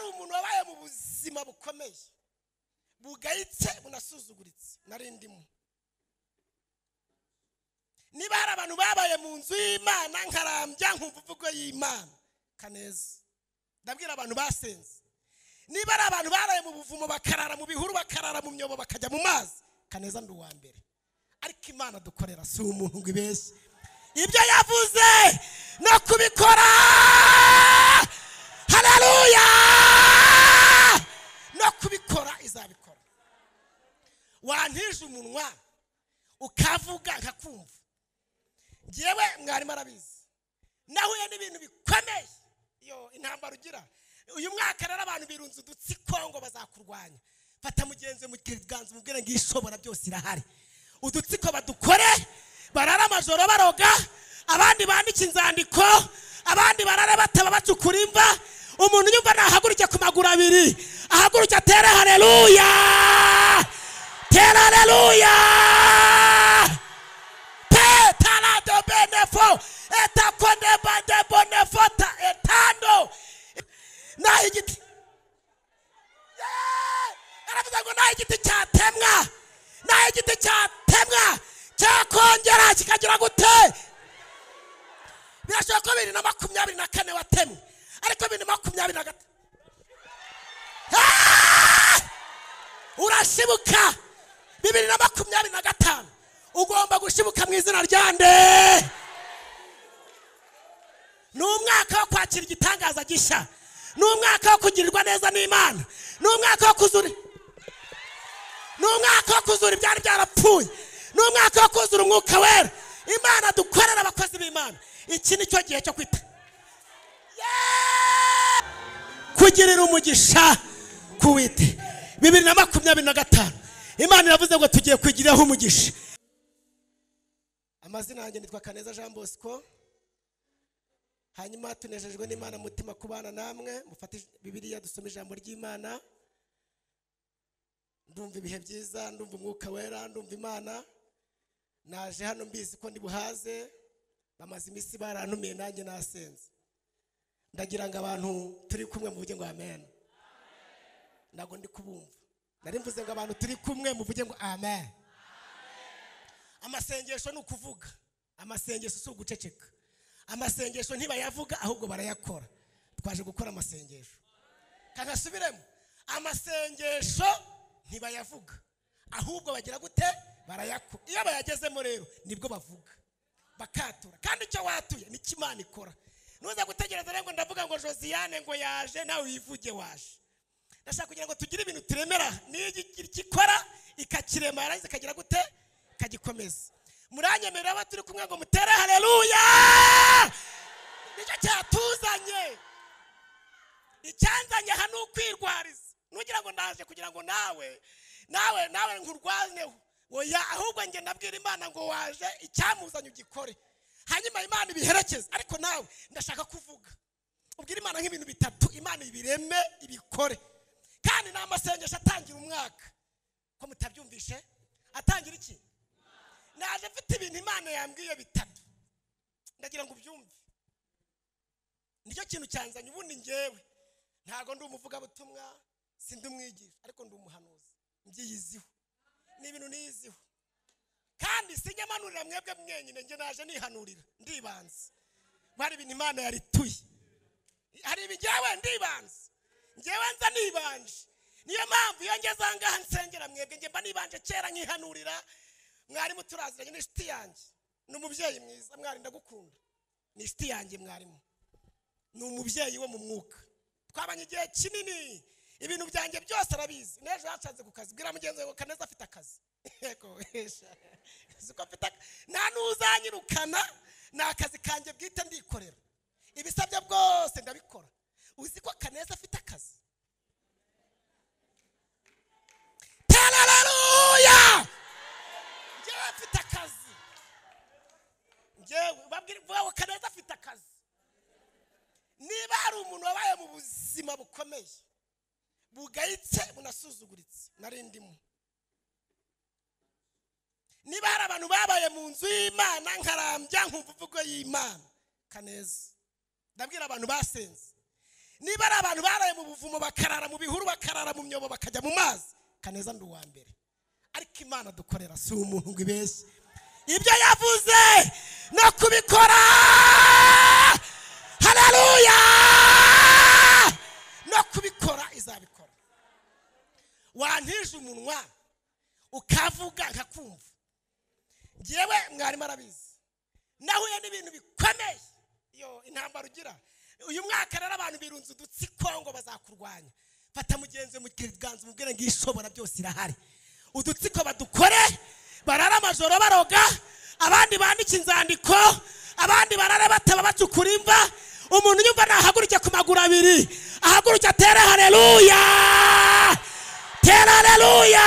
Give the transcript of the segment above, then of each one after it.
Hari umuntu wabaye mu buzima bukomeye bugayitse bunasuzuguritse, nari ndimo. Niba hari abantu babaye mu nzu y'Imana nkarambya nkumva imvugo y'Imana, Kaneza. Ndabwira abantu basenze. Niba ari abantu baraye mu buvumo bakarara mu bihuru bakarara mu myobo bakajya mu mazi, Kaneza ndi uwa mbere. Ariko Imana dukorera si umuntu ngo ibeshye. Ibyo yavuze no kubikora, haleluya, no kubikora izabikora. Wantije umunwa ukavuga nkakumva. Njyewe mwarimu arabizi, nahuye n'ibintu bikomeye. Iyo intambara ugira uyu mwaka rero abantu birunze udutsiko ngo bazakurwanya. Fata mugenzi mu kiganza umubwire ngo ishobora byose irahari. Udutsiko badukore, barara amajoro baroga, abandi bandika inzandiko, abandi barara bataba bacukura imva. Umuntu yumva nahaguruke ku maguru abiri, ahaguruke atere haleluya, tere haleluya. Pe talado benefo etakonde bande bonefota etando naho igiti aravuga ngo naho igiti cyatemwa, naho igiti cyatemwa cyakongera kikagira gute? Birashoboka ko 2024 watemwe, ariko 2025 urashibuka. 2025 ugomba gushibuka mu izina rya nde? Ni umwaka wo kwakira igitangaza gishya, ni umwaka wo kugirirwa neza n'Imana, ni umwaka wo kuzura, ni umwaka wo kuzura ibyari byarapfuye, ni umwaka wo kuzura umwuka wera. Imana dukorera abakozi b'Imana, iki ni cyo gihe cyo kwita kugirira umugisha kuwite. 2025 Imana iravuze ngo tugiye kwigiriraho umugisha. Amazina yanjye nitwa Kaneza Jean Bosco. Hanyuma tunejejwe n'Imana mutima kubana namwe. Mufate Bibiliya dusome ijambo ry'Imana. Ndumva ibihe byiza, ndumva umwuka wera, ndumva Imana. Naje hano mbizi ko ndi buhaze, bamaze iminsi barantumiye nanjye nasenze. Ndagira ngo abantu turi kumwe muvuge ngo amen. Ntabwo ndi kubumva. Nari mvuze ngo abantu turi kumwe muvuge ngo amen. Amasengesho ni ukuvuga, amasengesho si uguceceka. Amasengesho ntibayavuga ahubwo barayakora. Twaje gukora amasengesho. Kanasubiremo, amasengesho ntibayavuga ahubwo bagira gute? Barayakora. Iyo bayagezemo rero nibwo bavuga, bakatura. Kandi icyo watuye ni Imana ikora. Nuza gutegereza rero ngo ndavuga ngo Josiane ngo yaje, nawe wivuge waje. Ndashaka kugira ngo tugire ibintu turemera, n'igikora ikakirema yarangiza ikagira gute? Ikagikomeza. Muranyemerera aba turi kumwe ngo mutere haleluya. Nicyo cyatuzanye. Icyanzanye hano ukwirwariza. Nugira ngo ndaje kugira ngo nawe nawe nawe nkurwaneho. Oya, ahubwo nge nabwira Imana ngo waje, icyamuzanye ugikore, hanyuma Imana ibiherekeze. Ariko nawe ndashaka kuvuga, ubwira Imana nk'ibintu bitatu Imana ibireme ibikore. Kandi n'amasengesho atangira umwaka, ko mutabyumvishe, atangira iki? Naje mfite ibintu Imana yambwiye bitatu, ndagira ngo ubyumve. Nicyo kintu cyanzanye. Ubundi ngewe ntago ndi umuvugabutumwa, sindi umwigisha, ariko ndi umuhanuzi, mbyiyiziho. Ni ibintu niyiziho. Kandi sinyamanurira mwebwe mwenyine, nge naje nihanurira, ndibanze. Bari ibintu Imana yarituye. Hari ibijyawe ndibanze. Ngewe nza nibanje. Niyo mpamvu iyo ngeze ahangaha nsengera mwebwe, nge mba nibanje kera nkihanurira. Mwarimu turaziranye, ni inshuti yanjye, ni umubyeyi mwiza. Mwari ndagukunda, ni inshuti yanjye mwarimu, ni umubyeyi wo mu mwuka. Twabanye igihe kinini, ibintu byanjye byose arabizi. N'ejo yacanze ku kazi, bwira mugenzi we ngo Kaneza afite akazi. Yego, siko afite, nta n'uzanyirukana, ni akazi kanjye bwite ndikorera. Ibisabye bwose ndabikora. Uzi ko Kaneza afite akazi? Haleluya! Njyewe mfite akazi. Njyewe babwira ngo Kaneza afite akazi. Niba hari umuntu wabaye mu buzima bukomeye bugayitse bunasuzuguritse, nari ndimo. Niba hari abantu babaye mu nzu y'Imana nkarambya nkumva imvugo y'Imana, Kaneza. Ndabwira abantu basenze. Niba ari abantu baraye mu buvumo, bakarara mu bihuru, bakarara mu myobo, bakajya mu mazi, Kaneza ndi uwa mbere. Ariko Imana dukorera si umuntu ngo ibeshye, ibyo yavuze no kubikora. Haleluya! No kubikora izabikora. Wantije umunwa ukavuga nkakumva. Njyewe mwarimu arabizi, nahuye n'ibintu bikomeye. Yo intambara ugira uyu mwaka rero, abantu birunze udutsiko ngo bazakurwanya. Fata mugenzi mu kiganza umubwire ngo ishobora byose irahari. Udutsiko badukore, barara amajoro baroga, abandi bandika inzandiko, abandi barara bataba bacukura imva. Umuntu yumva nahaguruke ku maguru abiri, ahaguruke atere haleluya, tera haleluya.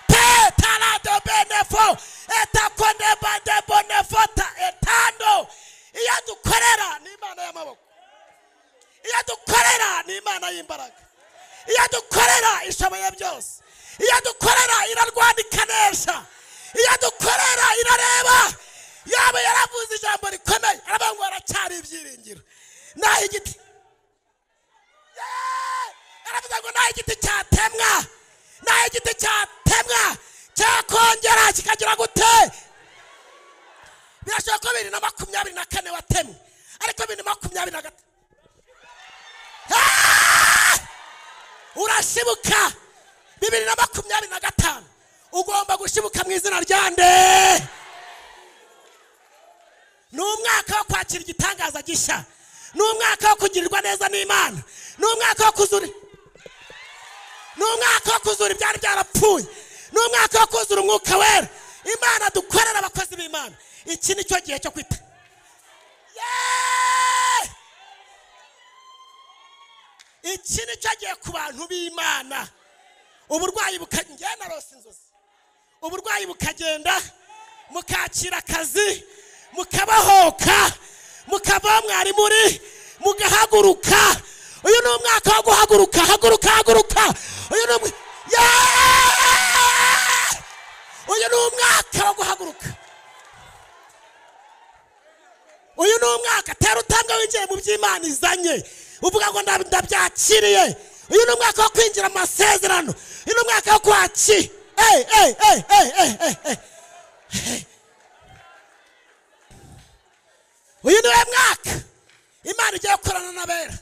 Pe talado benefo etakonde bande bonefota etando. Iyo dukorera ni Imana y'amaboko, iyo dukorera ni Imana y'imbaraga, iyo dukorera ishoboye byose, iyo dukorera irarwana ikanesha, iyo dukorera irareba. Yaba yaravuze ijambo rikomeye, aravuga ngo haracyari ibyiringiro. Naho igiti, aravuga ngo naho igiti cyatemwa, naho igiti cyatemwa cyakongera kikagira gute? Birashoboka ko 2024 watemwe, ariko 2025 urashibuka. 2025 ugomba gushibuka mu izina rya nde? Ni umwaka wo kwakira igitangaza gishya, ni umwaka wo kugirirwa neza n'Imana, ni umwaka wo kuzura, ni umwaka wo kuzura ibyari byarapfuye, ni umwaka wo kuzura umwuka wera. Imana dukorera, abakozi b'Imana, iki ni cyo gihe cyo kwita. Iki ni cyo gihe ku bantu b'Imana. Uburwayi bukagenda, narose inzozi, uburwayi bukagenda, mukakira akazi, mukabahoka, mukava mwari muri, mugahaguruka. Uyu ni umwaka wo guhaguruka. Haguruka, haguruka. Uyu ni uyu ni umwaka wo guhaguruka. Uyu ni umwaka tera utanga winjiye mu by'Imana izanye, uvuga ngo ndabyakiriye. Uyu ni umwaka wo kwinjira mu masezerano. Uyu ni umwaka wo kwaki. Uyu ni we mwaka Imana igiye gukorana n'abera.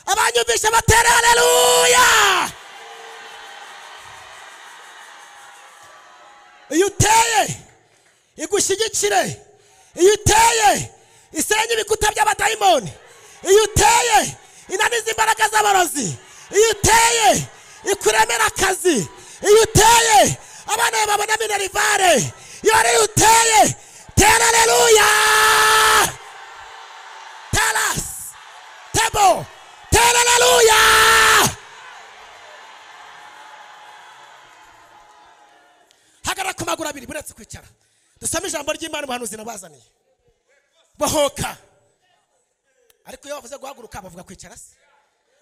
Abanyumvisha batere haleluya. Iyo uteye igushyigikire, iyo uteye isenye ibikuta by'abadayimoni, iyo uteye inaniza imbaraga z'abarozi, iyo uteye ikuremera akazi, iyo uteye abana babona minerivare, iyo ari uteye tera haleluya. Talas tebo tera haleluya. Hagarara ku maguru abiri, buretse kwicara, dusome ijambo ry'Imana umuhanuzi nabazaniye. Bohoka. Ariko iyo bavuze guhaguruka bavuga kwicara se?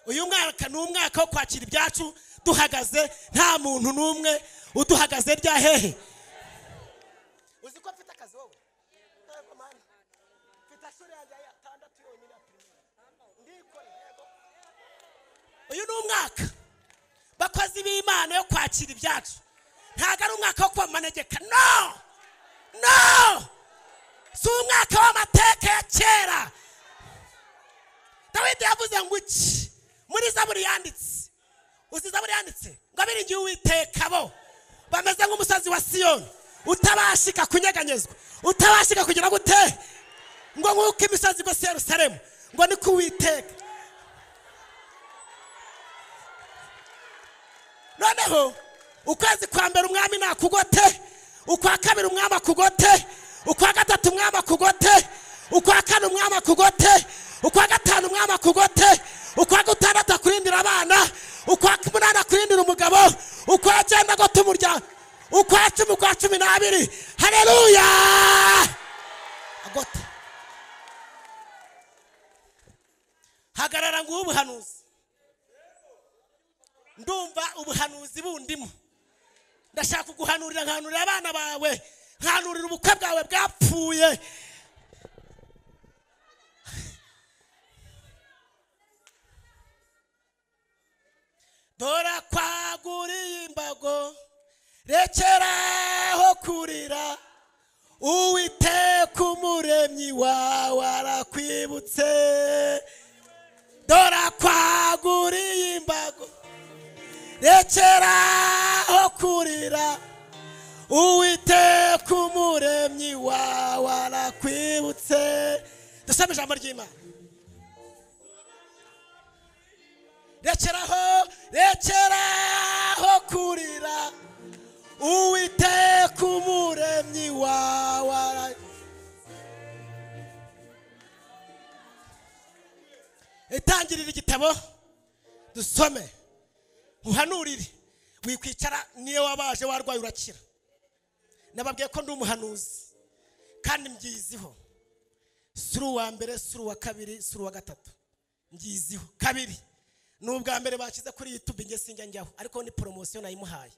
Uyu mwaka ni umwaka wo kwakira ibyacu duhagaze, nta muntu n'umwe uduhagaze rya hehe. Uzi ko mfite akazi wowe? Yego mana, mfite ashuri yanjye atandatu yonyine ya primaire, ndikore. Yego. Uyu ni umwaka bakozi b'Imana yo kwakira ibyacu. Ntabwo ari umwaka wo kuba manegeka. No, no, si umwaka w'amateka ya kera. Dawidi yavuze ngo iki muri Zaburi yanditse? Uzi Zaburi yanditse ngo abiringiye Uwiteka bo bameze nk'umusozi wa Siyoni, utabashika kunyeganyezwa, utabashika kugira gute, ngo nk'uko imisozi igose Yerusalemu, ngo niko Uwiteka. Noneho ukwezi kwa mbere umwami nakugote, ukwa kabiri umwami akugote, ukwa gatatu umwami akugote, ukwa kane umwami akugote, ukwa gatanu umwami akugote, ukwa gatandatu akurindira abana, ukwa munani akurindira umugabo, ukwa cyenda agote umuryango, ukwa 10, ukwa 12. Haleluya! Agote. Hagarara ngo ubuhanuzi. Ndumva ubuhanuzi bundimo. Ndashaka kuguhanurira, nkahanurira abana bawe, nkahanurira ubukwe bwawe bwapfuye. Rekeraho kurira, Uwiteka umuremyi wawe arakwibutse. Dore akwaguriye imbago. Rekeraho kurira, Uwiteka umuremyi wawe arakwibutse. Dusome ijambo ry'Imana. Rekeraho, rekeraho kurira, Uwiteka umuremyi wawe. Itangirira igitabo dusome, uhanurire. Wikwicara niyo wabaje warwaye urakira. Nababwiye ko ndi umuhanuzi kandi mbyiziho. Suri uwa mbere, suri uwa kabiri, suri uwa gatatu, mbyiziho kabiri. Ni ubwa mbere bashyize kuri YouTube, nge sinjya njyaho, ariko ni promotion nayimuhaye.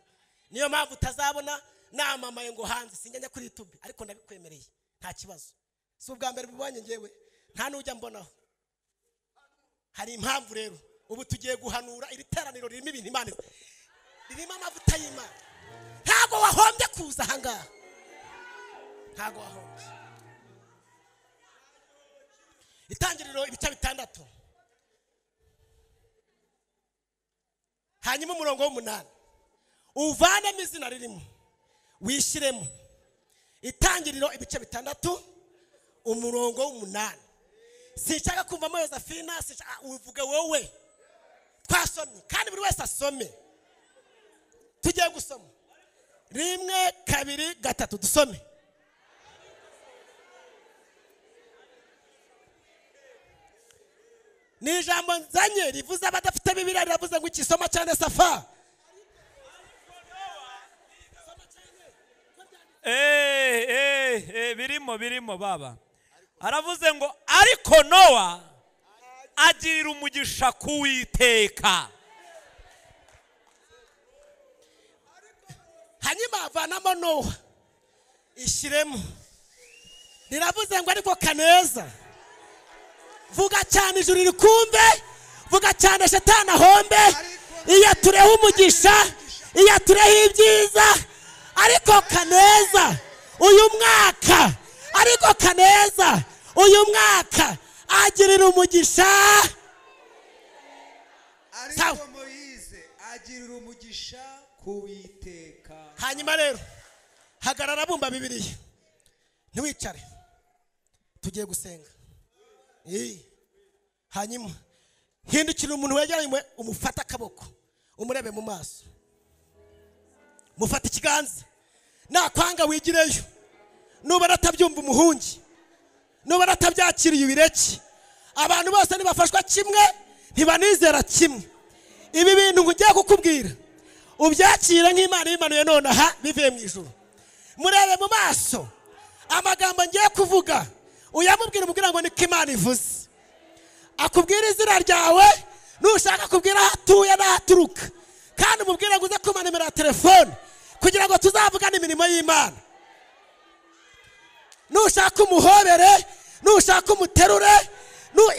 Niyo mpamvu utazabona namamaye ngo hanze, sinjya njya kuri YouTube, ariko ndabikwemereye nta kibazo. Si ubwa mbere bibonye ngewe, nta n'ujya mbonaho. Hari impamvu rero ubu tugiye guhanura. Iri teraniro ririmo ibintu Imana, ririmo amavuta y'Imana. Ntago wahombye kuza ahangaha, ntago wahombye. Itangiriro ibice 6, hanyuma umurongo w'8, uvanemo izina ririmo wishyiremo. Itangiriro ibice 6 umurongo w'8. Sinshaka kumvamo Yozefina, sinshaka uvuge wowe. Twasomye kandi buri wese asome. Tugiye gusoma 1 2 3, dusome. Ni ijambo nzanye rivuze abadafite Bibiliya, riravuze ngo ikisoma cyane safa. Birimo baba. Aravuze ngo ariko Nowa agirira umugisha kuwiteka. Hanyuma avanamo Nowa ishyiremo. Riravuze ngo ariko Kaneza, vuga cyane ijuru rikumve, vuga cyane shetani ahombe. Iyo tureho umugisha, iyo tureho ibyiza, ariko Kaneza uyu mwaka, ariko Kaneza uyu mwaka agirira umugisha. Ariko Moyize agirira umugisha kuwiteka. Hanyuma rero hagarara bumba Bibiliya, ntiwicare, tugiye gusenga. Hanyuma hindukira umuntu wegeranye, umufate akaboko, umurebe mu maso, mufate ikiganza. Nakwanga wigireyo, nuba natabyumva umuhungi, nuba natabyakiriye ibireki. Abantu bose ntibafashwa kimwe, ntibanizera kimwe. Ibi bintu ngiye kukubwira ubyakire nk'Imana ibimanuye nonaha bivuye mu ijuru. Murebe mu maso, amagambo ngiye kuvuga uyamubwira, umubwira ngo niko Imana ivuze. Akubwira izina ryawe, nushaka kubwira aho atuye n'aho aturuka, kandi umubwire ngo uze kumpa nimero ya telefone kugira ngo tuzavugane imirimo y'Imana. Nushaka umuhobere, nushaka umuterure,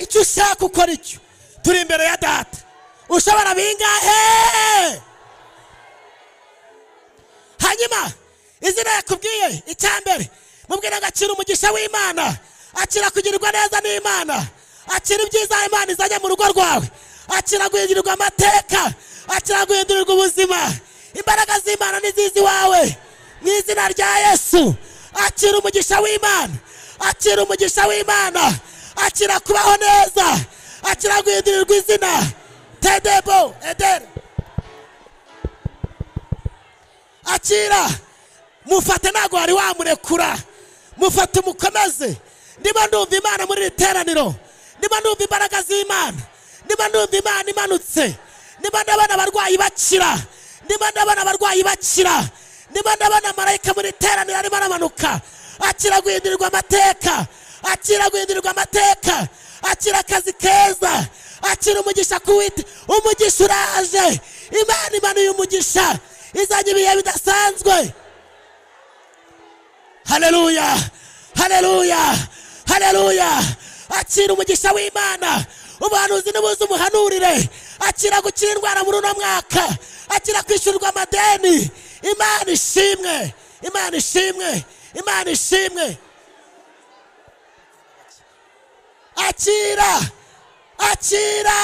icyo ushaka ukora icyo. Turi imbere ya Data. Ushobora bingahe? Hanyuma izina yakubwiye icyambere, mubwira ngo akira umugisha w'Imana, akira kugirirwa neza n'Imana, akira ibyiza Imana izanye mu rugo rwawe, akira guhindurirwa amateka, akira guhindurirwa ubuzima. Imbaraga z'Imana nizizi wawe mu izina rya Yesu. Akira umugisha w'Imana, akira umugisha w'Imana, akira kubaho neza, akira guhindurirwa izina. Tedebo Eder, akira. Mufate, ntago wari wamurekura, mufate umukomeze. Ndimo ndumva Imana muri iri teraniro, ndimo ndumva imbaraga z'Imana, ndimo ndumva Imana imanutse, ndimo ndabona abarwayi bakira, ndimo ndabona abarwayi bakira, ndimo ndabona marayika muri teraniro arimo aramanuka. Akira guhindurirwa amateka, akira guhindurirwa amateka, akira akazi keza, akira umugisha kuwite. Umugisha uraje, Imana imanuye umugisha, izanye ibihe bidasanzwe. Haleluya, haleluya, haleluya. Akira umugisha w'Imana, ubuhanuzi n'ubuze umuhanurire. Akira gukira indwara muri uno mwaka, akira kwishyurwa amadeni. Imana ishimwe, Imana ishimwe, Imana ishimwe. Akira, akira.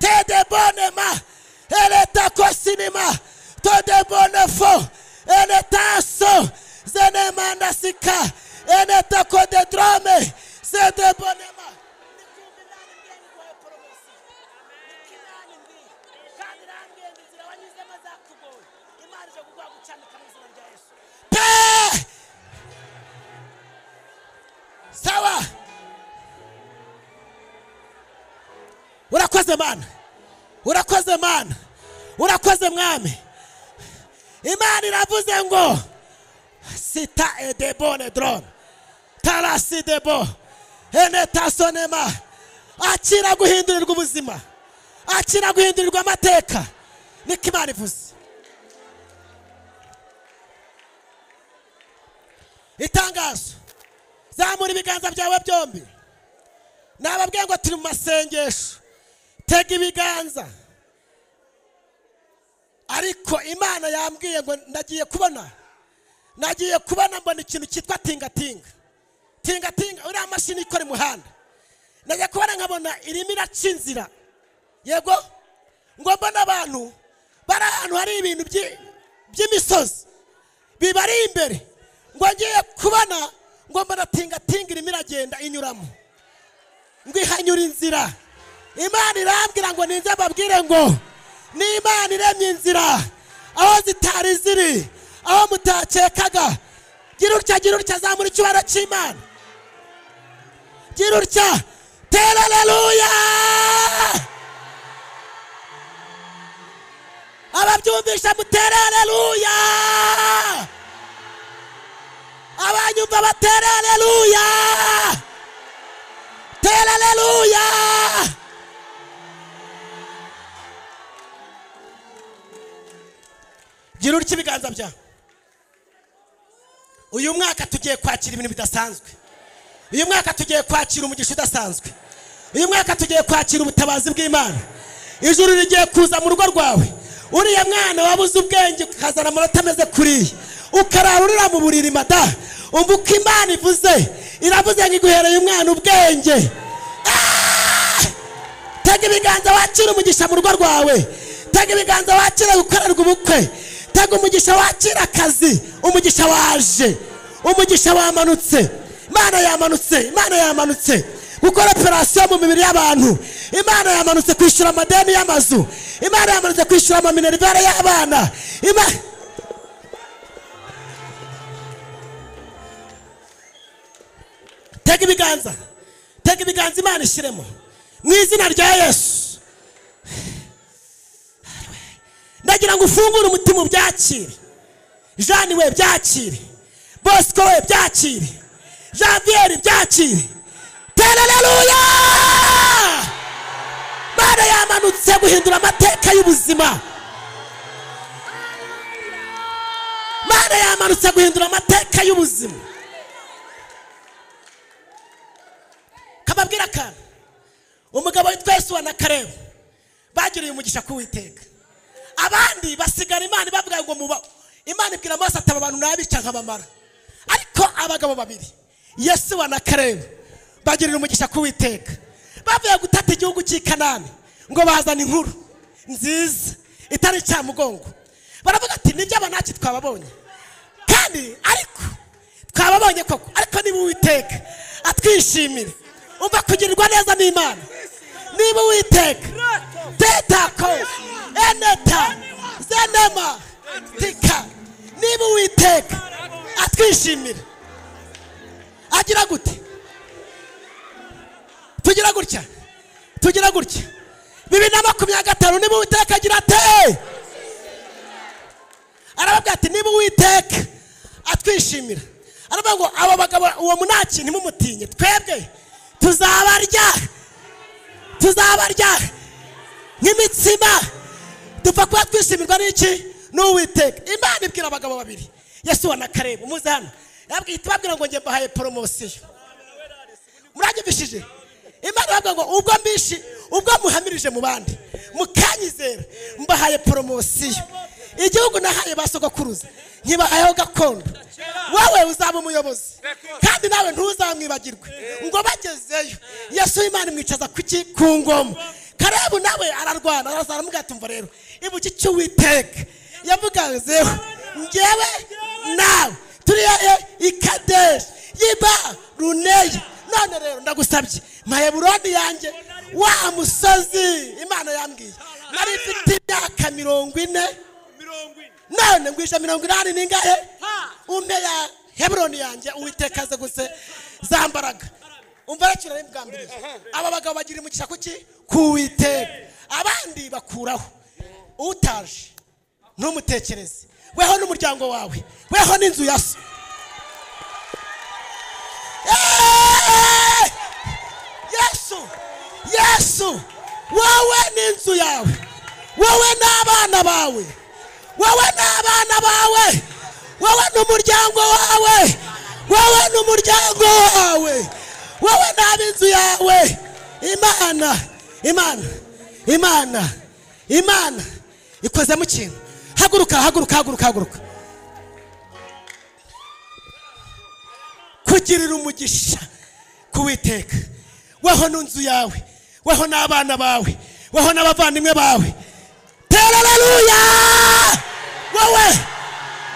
Te de bonema, eleta kosinima, to de bonefo, eleta so, zenemanda sika, eneta kode drome, se de bonema. Pe! Sawa. Urakoze Mana, urakoze Mana, urakoze Mwami. Imana iravuze ngo sita edebone drone tarasi debo enetasonema. Akira guhindurirwa ubuzima, akira guhindurirwa amateka. Niko Imana ivuze. Itangazo, zamura ibiganza byawe byombi. Nababwiye ngo turi mu masengesho, tega ibiganza. Ariko Imana yambwiye ngo nagiye kubona mbona ikintu cyitwa tingatinga. Tingatinga uriya mashini ikora imuhanda. Najya kubona nkabona irimo iraca inzira. Yego, ngo mbona abantu bari ahantu hari ibintu by'imisozi bibari imbere. Ngo ngiye kubona ngo mbona tingatinga irimo iragenda inyuramo, ngo ihanyura inzira. Imana irambwira ngo ninze mbabwire ngo ni Imana iremye inzira aho zitari ziri, aho mutakekaga. Gira utya, gira utya, zamura icyubahiro cy'Imana. Gira utya, tera haleluya. Ababyumvisha mutere haleluya. Abanyumva batere haleluya. Tera haleluya. Gira utya ibiganza byawe. Uyu mwaka tugiye kwakira ibintu bidasanzwe. Uyu mwaka tugiye kwakira umugisha udasanzwe. Uyu mwaka tugiye kwakira ubutabazi bw'Imana. Ijuru rigiye kuza mu rugo rwawe. Uriya mwana wabuze ubwenge ukazana amanota ameze kuriya, ukarara urira mu buriri mada. Umva uko Imana ivuze, iravuze ngo iguhereye umwana ubwenge. Tega ibiganza wakira umugisha mu rugo rwawe. Tega ibiganza wakira gukorerwa ubukwe. Tega umugisha wakira akazi. Umugisha waje, umugisha wamanutse. Imana yamanutse, Imana yamanutse gukora operasiyo mu mibiri y'abantu. Imana yamanutse kwishyura amadeni y'amazu. Imana yamanutse kwishyura amaminerivare y'abana. Tega ibiganza, tega ibiganza, Imana ishyiremo mu izina rya Yesu. Ndagira ngo ufungure umutima ubyakire. Jeanne we byakire, Bosco we byakire, Janvier byakire. Tera haleluya. Imana yamanutse guhindura amateka y'ubuzima. Imana yamanutse guhindura amateka y'ubuzima. Kababwira akantu, umugabo witwa Yesu na Kalebu bagiriye umugisha ku Uwiteka. Abandi basigara Imana bavuga ngo muba. Imana ibwira Mose ataba abantu nabica nkabamara. Ariko abagabo babiri Yesu na Kalebu bagirira umugisha ku Uwiteka. Bavuye gutata igihugu cy'i Kanani ngo bazana inkuru nziza itari cyamugongo. Baravuga ati nibyo abanaki twababonye, kandi ariko twababonye koko, ariko niba Uwiteka atwishimire. Umva kugirirwa neza n'Imana. Niba Uwiteka tetako eneta zenema tika, niba Uwiteka atwishimire agira gute? Tugira gutya, tugira gutya. 2025 niba Uwiteka agira ate? Arababwira ati niba Uwiteka atwishimira. Aravuga ngo abo bagabo uwo munaki ntimumutinye, twebwe tuzabarya, tuzabarya nk'imitsima. Dupfa kuba twishimirwa n'iki? N'Uwiteka. Imana ibwira abagabo babiri Yesu na Kalebu, muze hano. Yababwira ngo njye mbahaye poromosiyo. Muranyumvishije? Imana iravuga ngo ubwo mbishi, ubwo muhamirije mu bandi Mukanyizera mbahaye poromosiyo. Igihugu nahaye ba sogokuruza nkibahayeho gakondo. Wowe uzaba umuyobozi kandi nawe ntuzamwibagirwe. Ngo bagezeyo Yesu Imana imwicaza kuki ku ngoma. Kalebu nawe ararwana araza aramubwira ati umva rero ibuki cy'Uwiteka yavugazeho njyewe nawe turi i Kadeshi yiba runeye. None rero ndagusabye mpa Heburoni yanjye wa musozi Imana yambwiye. Nari mfite imyaka 40 none ngwisha 80 ningahe? Umpe ya Heburoni yanjye Uwiteka aze guse zambaraga. Umva rero nari mbwambiriye aba bagabo bagira umugisha kuki ku Uwiteka, abandi bakuraho. Utaje ntumutekereze, weho n'umuryango wawe, weho n'inzu ya so. Yesu, Yesu, wowe n'inzu yawe, wowe n'abana bawe, wowe n'abana bawe, wowe n'umuryango wawe, wowe n'umuryango wawe, wowe n'ab'inzu yawe. Imana, Imana, Imana, Imana ikozemo ikintu. Haguruka, haguruka, haguruka, haguruka. Kugirira umugisha ku Uwiteka, weho n'inzu yawe, weho n'abana bawe, weho n'abavandimwe bawe. Tera haleluya! Wowe,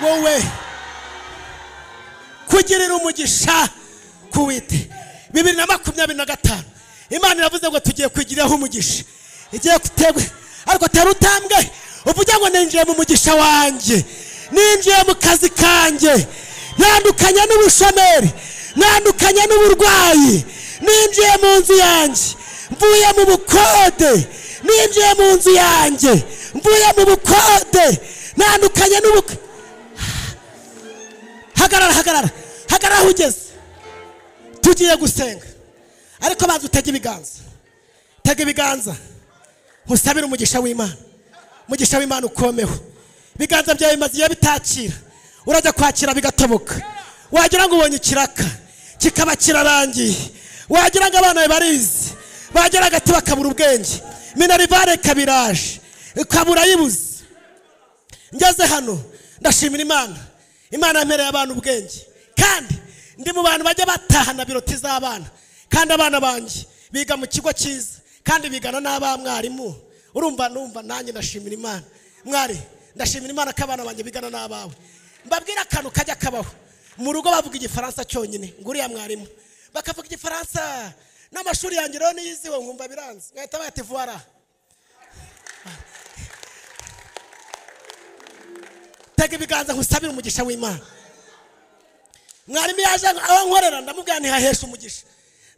wowe kugirira umugisha ku Uwiteka. 2025 Imana iravuze ngo tugiye kwigiriraho umugisha. Igiye kutegwe ariko tera utambwe uvuge ngo ninjiye mu mugisha wanjye, ninjiye mu kazi kanjye, ntandukanye n'ubushomeri, ntandukanye n'uburwayi, ninjiye mu nzu yanjye, mvuye mu bukode, ninjiye mu nzu yanjye, mvuye mu bukode, ntandukanye n'ubuk. Hagarara, hagarara, hagarara aho ugeze. Tugiye gusenga ariko banza utege ibiganza, tega ibiganza nkusabire umugisha w'Imana. Umugisha w'Imana ukomeho. Ibiganza byawe bimaze igihe bitakira, urajya kwakira bigatoboka, wagira ngo ubonye ikiraka kikaba kirarangiye, wagira ngo abana barize, bagera hagati bakabura ubwenge, minerivare kabiraje ikabura yibuze. Ngeze hano ndashimira Imana. Imana yampereye abana ubwenge, kandi ndi mu bantu bajya batahana biroti z'abana, kandi abana banjye biga mu kigo cyiza kandi bigana n'abamwarimu. Urumva numva nanjye ndashimira Imana. Mwari ndashimira Imana ko abana banjye bigana n'abawe. Mbabwira akantu kajya kabaho mu rugo, bavuga igifaransa cyonyine, ngo uriya mwarimu bakavuga igifaransa n'amashuri yanjye rero niyiziwe nkumva biranze, ngahita bati voila. Tega ibiganza nkusabire umugisha w'Imana. Mwarimu yaje aho nkorera ndamubwira ntihahesha umugisha.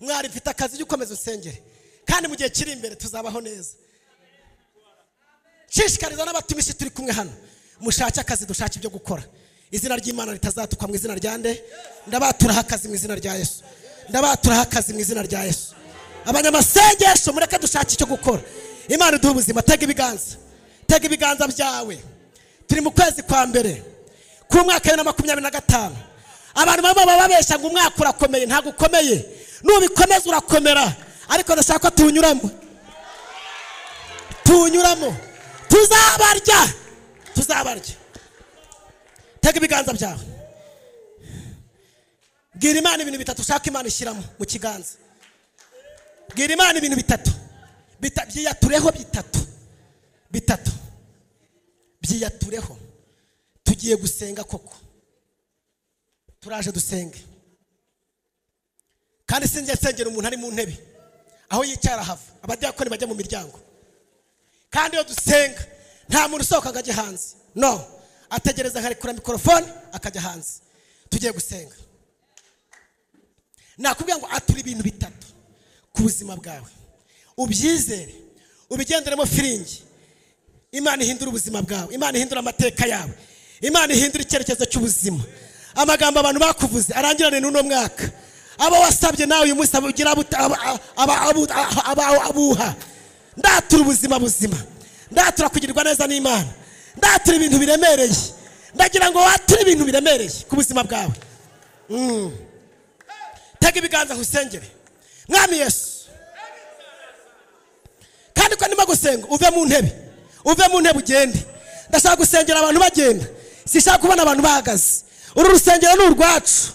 Mwari mfite akazi ujye ukomeza usengere, kandi mu gihe kiri imbere tuzabaho neza. Nshishikariza n'abatumishi turi kumwe hano, mushake akazi, dushake ibyo gukora. Izina ry'Imana ritazatukwa mu izina rya nde? Ndabaturaho akazi mu izina rya Yesu. Ndabaturaho akazi mu izina rya Yesu. Abanyamasengesho mureke dushake icyo gukora. Imana iduhe ubuzima. Tega ibiganza, tega ibiganza byawe. Turi mu kwezi kwa mbere k'umwaka wa 2025. Abantu bamwe baba babeshya ngo umwaka urakomeye, ntabwo ukomeye. Nubikomeza urakomera, ariko ndashaka ko tuwunyuramo, tuwunyuramo, tuzabarya, tuzabarya. Tega ibiganza byawe, bwira Imana ibintu bitatu ushaka Imana ishyiramo mu kiganza. Bwira Imana ibintu bitatu, byiyatureho, bitatu, bitatu byiyatureho. Tugiye gusenga koko, turaje dusenge. Kandi sinjye nsengera umuntu ari mu ntebe, aho yicara hava abadiyakoni bajya mu miryango. Kandi iyo dusenga nta muntu usohoka ngo ajye hanze, no ategereza nkarekura mikorofone akajya hanze. Tugiye gusenga. Nakubwira ngo atura ibintu bitatu ku buzima bwawe, ubyizere, ubigenderemo firingi. Imana ihindura ubuzima bwawe, Imana ihindura amateka yawe, Imana ihindura icyerekezo cy'ubuzima. Amagambo abantu bakuvuze arangirane n'uno mwaka. Abo wasabye nawe uyu munsi ugira abuha. Ndatura ubuzima buzima, ndatura kugirirwa neza n'Imana, ndatura ibintu biremereye. Ndagira ngo wature ibintu biremereye ku buzima bwawe. Tega ibiganza nkusengere. Mwami Yesu, kandi Ariko ndimo gusenga, uve mu ntebe, uve mu ntebe ugende. Ndashaka gusengera abantu bagenda, sinshaka kubona abantu bahagaze. Uru rusengero ni urwacu.